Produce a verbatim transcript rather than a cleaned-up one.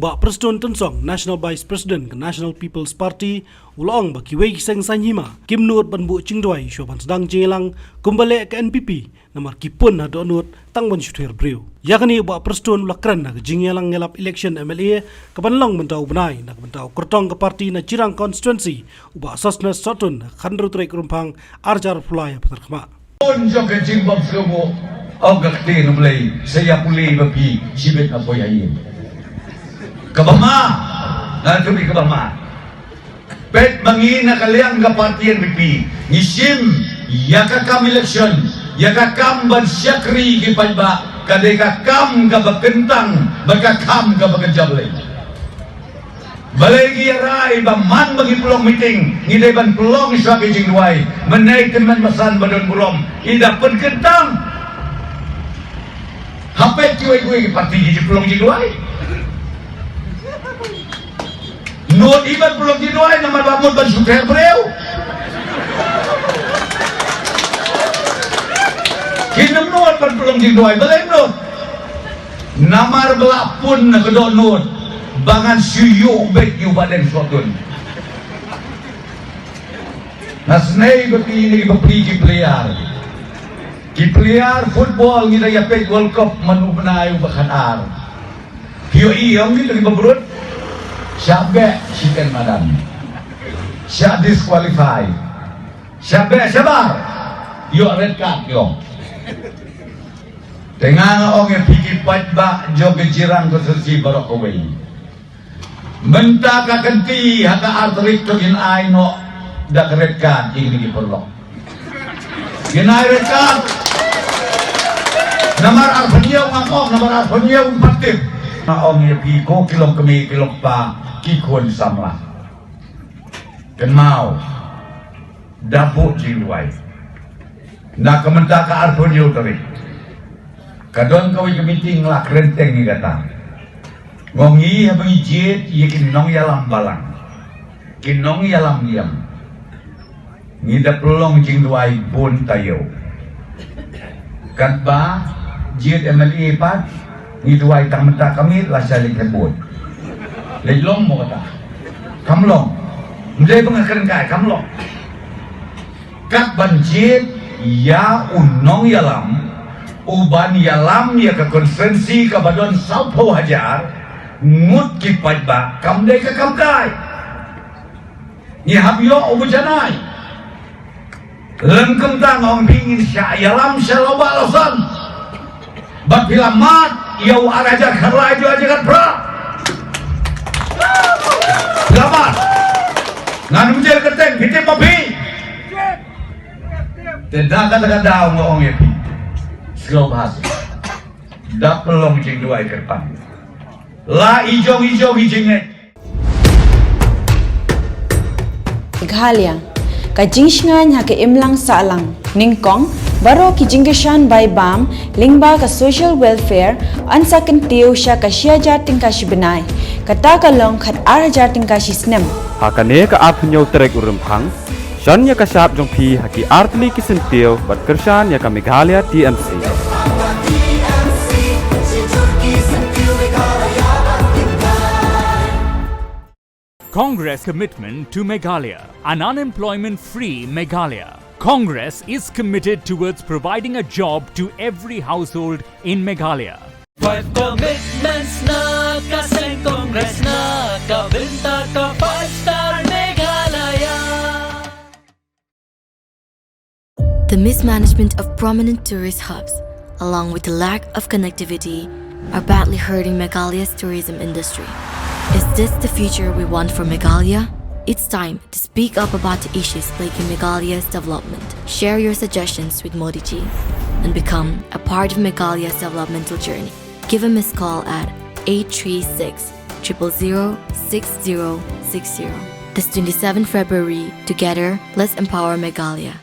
Bah Prestone Tynsong, National Vice President ka National People's Party, u la ong ba kiwei ki seng saiñ hima kim nud ban buh jingduwai shuwa ban sdang jingïalang kumba leh ka N P P, namar ki pun ha dohnud tang ban shu ther briew. Ïa kane u Bah Prestone u la kren ha ka jingïalang ïalap election M L A ka ban long mynta u bnai na ka bynta u kyrtong ka party na Jirang constituency, u Bah Sosthenes Sohtun, ha ka khathynriew tarik Rymphang, ar hajar arphew lai ha Pynthorkhmah. Pun jong ka jingbymsuk, ong ka ktien U Blei, sa ïa pule ba phi shibit na poi ha ïing. Kaba ma, na tu kaba ma. Peit ma ngi na ka liang ka party N P P, ngi shim ïa ka kam election, ïa ka kam ban shakri ki paidbah, ka dei ka kam kaba kyntang bad ka kam kaba kynja Blei. Balei ngi ïa rai ba man ba ngi pynlong meeting, ngi dei ban pynlong shuwa ki jingduwai? Mynne tymmen basan ba don burom, i da pynkyntang. Hapdeng kiwei kiwei ki party ki pynlong jingduwai. Nud i ban pynlong jingduwai namar ba mut ban shu ther briew. Ki nym nud ban pynlong jingduwai, balei nud? Namar ba la pun na ka dohnud ba ngan shu ïuh beit ïa u Bah Deng Sohtun. Nga sngew ba phi ne ba phi ki player. Ki player football ngi da ïa peit World Cup man u bnai uba khatar. Phi ïohi ïong ngi da kiba brut. Shah beh shiteng madan. Shah disqualify. Shah beh shabar. Ïoh red card ïong. Te nga nga ong ïa phi ki paidbah jong ka Jirang constituency baroh kawei. Mynta ka kynti ha ka ar tarik to kin ai noh da ka red card ïa kine ki paralok. Kin ai red card. Namar arphew hynñiew ngam ong, namar arphew hynñiew ngam pat tip. Nga ong ïa phi ko ki long kmie ki long kpa ki khun samla. Kynmaw. Da buh jingduwai. Na ka mynta ka arphew hynñiew tarik. Ka don kawei ka meeting la kren teng ïa kata. Nga ong ngi haba ngi jied ïa ki nongïalam balang. Ki nongïalam niam. Ngi da pynlong jingduwai bun taïew. Katba jied M L A pat, ngi duwai tang mynta ka miet la sha leit vote. Leit long mo kata. Kam long. Ym dei ba nga kren kai, kam long. Kat ban jied ïa u nongïalam u ban ïalam ïa ka constituency kaba don sawphew hajar ngut ki paidbah, kam dei ka kam kai. Ngi hap ïoh u ba janai. Lem kumta nga ong phi ngin shah ïalam sha lawbah lawsan. Bad phi la mad ïa u ar hajar khatlai, ïa u ar hajar khatphra. Phi la mad. Ngan ym jer kyrteng, phi tip ma phi. Te da kata ka daw nga ong ïa phi. Sngewbha. Da pynlong jingduwai kyrpang. La i jong i jong i jingngeit. Meghalaya, ka jingshngaiñ ha ka imlang sahlang. Nyngkong, baroh ki jingkyrshan bai bam lyngba ka social welfare yn sa kyntiew sha ka shi hajar tyngka shi bnai. Kata ka long khatar hajar tyngka shi snem. Ha kane ka arphew hynñiew tarik u Rymphang, shon ïa ka shap jong phi ha ki artylli ki syntiew bad kyrshan ïa ka Meghalaya T M C. Congress commitment to Meghalaya, an unemployment-free Meghalaya. Congress is committed towards providing a job to every household in Meghalaya. Five commitments na ka seng Congress na ka bynta ka five star Meghalaya. The mismanagement of prominent tourist hubs, along with the lack of connectivity, are badly hurting Meghalaya's tourism industry. Is this the future we want for Meghalaya? It's time to speak up about the issues plaguing Meghalaya's development. Share your suggestions with Modi ji and become a part of Meghalaya's developmental journey. Give a missed call at eight three six, triple zero, six zero six zero. This twenty-seventh February, together, let's empower Meghalaya.